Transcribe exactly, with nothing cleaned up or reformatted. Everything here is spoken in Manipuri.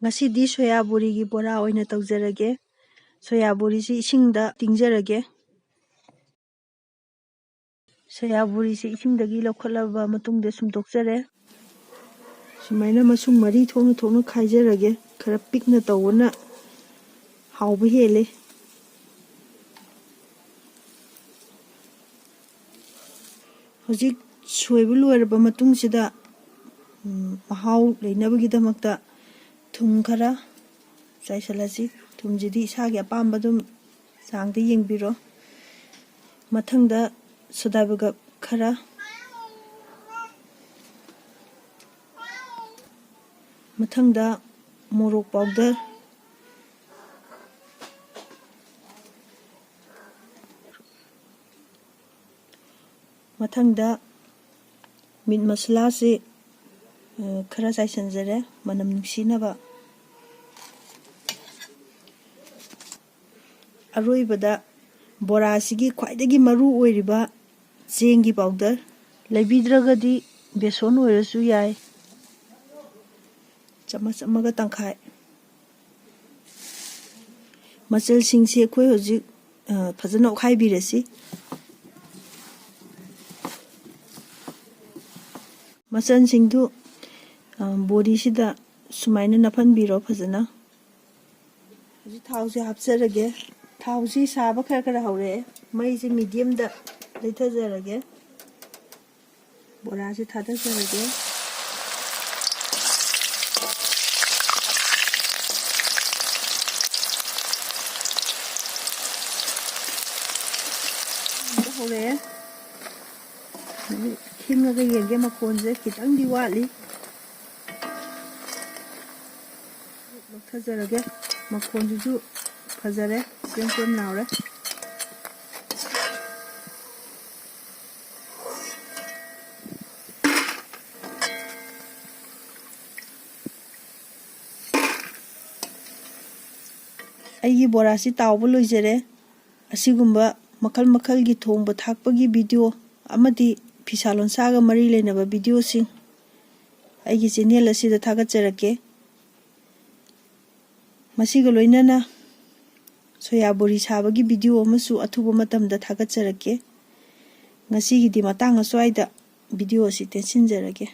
ꯉꯁꯤꯗꯤ ꯁꯣꯌꯥ ꯕꯣꯔꯤꯒꯤ ꯕꯣꯔꯥ ꯑꯣꯏꯅ ꯇꯧꯖꯔꯒꯦ꯫ ꯁꯣꯌꯥ ꯕꯣꯔꯤꯁꯤ ꯏꯁꯤꯡꯗ ꯇꯤꯡꯖꯔꯒꯦ꯫ ꯁꯣꯌꯥ ꯕꯣꯔꯤꯁꯤ ꯏꯁꯤꯡꯗꯒꯤ ꯂꯧꯈꯠꯂꯕ ꯃꯇꯨꯡꯗ ꯁꯨꯝꯗꯣꯛꯆꯔꯦ꯫ ꯁꯨꯃꯥꯏꯅ ꯃꯁꯨꯡ ꯃꯔꯤ ꯊꯣꯛꯅ ꯊꯣꯛꯅ ꯈꯥꯏꯖꯔꯒꯦ꯫ ꯈꯔ ꯄꯤꯛꯅ ꯇꯧꯕꯅ ꯍꯥꯎꯕ ꯍꯦꯜꯂꯤ꯫ ꯍꯧꯖꯤꯛ ꯁꯣꯏꯕ ꯂꯣꯏꯔꯕ ꯃꯇꯨꯡꯁꯤꯗ, ꯎꯝ, ꯃꯍꯥꯎ ꯂꯩꯅꯕꯒꯤꯗꯃꯛꯇ ꯊꯨꯝ ꯈꯔ ꯆꯥꯏꯁꯤꯜꯂꯁꯤ꯫ ꯊꯨꯝꯁꯤꯗꯤ ꯏꯁꯥꯒꯤ ꯑꯄꯥꯝꯕ ꯑꯗꯨꯝ ꯆꯥꯡꯗ ꯌꯦꯡꯕꯤꯔꯣ꯫ ꯃꯊꯪꯗ ꯁꯣꯗꯥ ꯕꯥꯏꯒꯞ ꯈꯔ, ꯃꯊꯪꯗ ꯃꯣꯔꯣꯛ powder, ꯃꯊꯪꯗ meat ꯃꯁꯥꯂꯥꯁꯤ, ꯑ, ꯈꯔ ꯆꯥꯏꯁꯤꯟꯖꯔꯦ, ꯃꯅꯝ ꯅꯨꯡꯁꯤꯅꯕ꯫ ꯑꯔꯣꯏꯕꯗ ꯕꯣꯔꯥꯁꯤꯒꯤ ꯈ꯭ꯋꯥꯏꯗꯒꯤ ꯃꯔꯨ ꯑꯣꯏꯔꯤꯕ ꯆꯦꯡꯒꯤ powder꯫ ꯂꯩꯕꯤꯗ꯭ꯔꯒꯗꯤ ꯕꯦꯁꯣꯟ ꯑꯣꯏꯔꯁꯨ ꯌꯥꯏ꯫ ꯆꯥꯃꯁ ꯑꯃꯒ ꯇꯪꯈꯥꯏ꯫ ꯃꯆꯜꯁꯤꯡꯁꯤ ꯑꯩꯈꯣꯏ ꯍꯧꯖꯤꯛ, ꯑ, ꯐꯖꯅ ꯑꯣꯠꯈꯥꯏꯕꯤꯔꯁꯤ꯫ ꯃꯆꯜꯁꯤꯡꯗꯨ, ꯑ, ꯕꯣꯔꯤꯁꯤꯗ ꯁꯨꯃꯥꯏꯅ ꯅꯞꯍꯟꯕꯤꯔꯣ ꯐꯖꯅ꯫ ꯍꯧꯖꯤꯛ ꯊꯥꯎꯁꯦ ꯍꯥꯞꯆꯔꯒꯦ꯫ ꯊꯥꯎꯁꯤ ꯁꯥꯕ ꯈꯔ ꯈꯔ ꯍꯧꯔꯛꯑꯦ꯫ ꯃꯩꯁꯦ mediumꯗ ꯂꯩꯊꯖꯔꯒꯦ꯫ ꯕꯣꯔꯥꯁꯦ ꯊꯥꯗꯖꯔꯒꯦ꯫ ꯍꯧꯔꯛꯑꯦ꯫ ꯈꯤꯡꯉꯒ ꯌꯦꯡꯒꯦ, ꯃꯈꯣꯟꯁꯦ ꯈꯤꯇꯪꯗꯤ ꯋꯥꯠꯂꯤ꯫ ꯂꯧꯊꯖꯔꯒꯦ꯫ ꯃꯈꯣꯟꯁꯤꯁꯨ ꯐꯖꯔꯦ, ꯆꯦꯝ ꯆꯦꯝ ꯂꯥꯎꯔꯦ꯫ ꯑꯩꯒꯤ ꯕꯣꯔꯥꯁꯤ ꯇꯥꯎꯕ ꯂꯣꯏꯖꯔꯦ꯫ ꯑꯁꯤꯒꯨꯝꯕ ꯃꯈꯜ ꯃꯈꯜꯒꯤ ꯊꯣꯡꯕ ꯊꯥꯛꯄꯒꯤ video ꯑꯃꯗꯤ ꯐꯤꯁꯥ ꯂꯣꯟꯁꯥꯒ ꯃꯔꯤ ꯂꯩꯅꯕ videoꯁꯤꯡ ꯑꯩꯒꯤ channel ꯑꯁꯤꯗ ꯊꯥꯒꯠꯆꯔꯛꯀꯦ꯫ ꯃꯁꯤꯒ ꯂꯣꯏꯅꯅ ꯁꯣꯌꯥ ꯕꯣꯔꯤ ꯁꯥꯕꯒꯤ ꯚꯤꯗꯤꯑꯣ ꯑꯃꯁꯨ ꯑꯊꯨꯕ ꯃꯇꯝꯗ ꯊꯥꯒꯠꯆꯔꯛꯀꯦ꯫ ꯉꯁꯤꯒꯤꯗꯤ ꯃꯇꯥꯡ ꯑꯁ꯭ꯋꯥꯏꯗ ꯚꯤꯗꯤꯑꯣ ꯑꯁꯤ ꯇꯦꯟꯁꯤꯟꯖꯔꯒꯦ꯫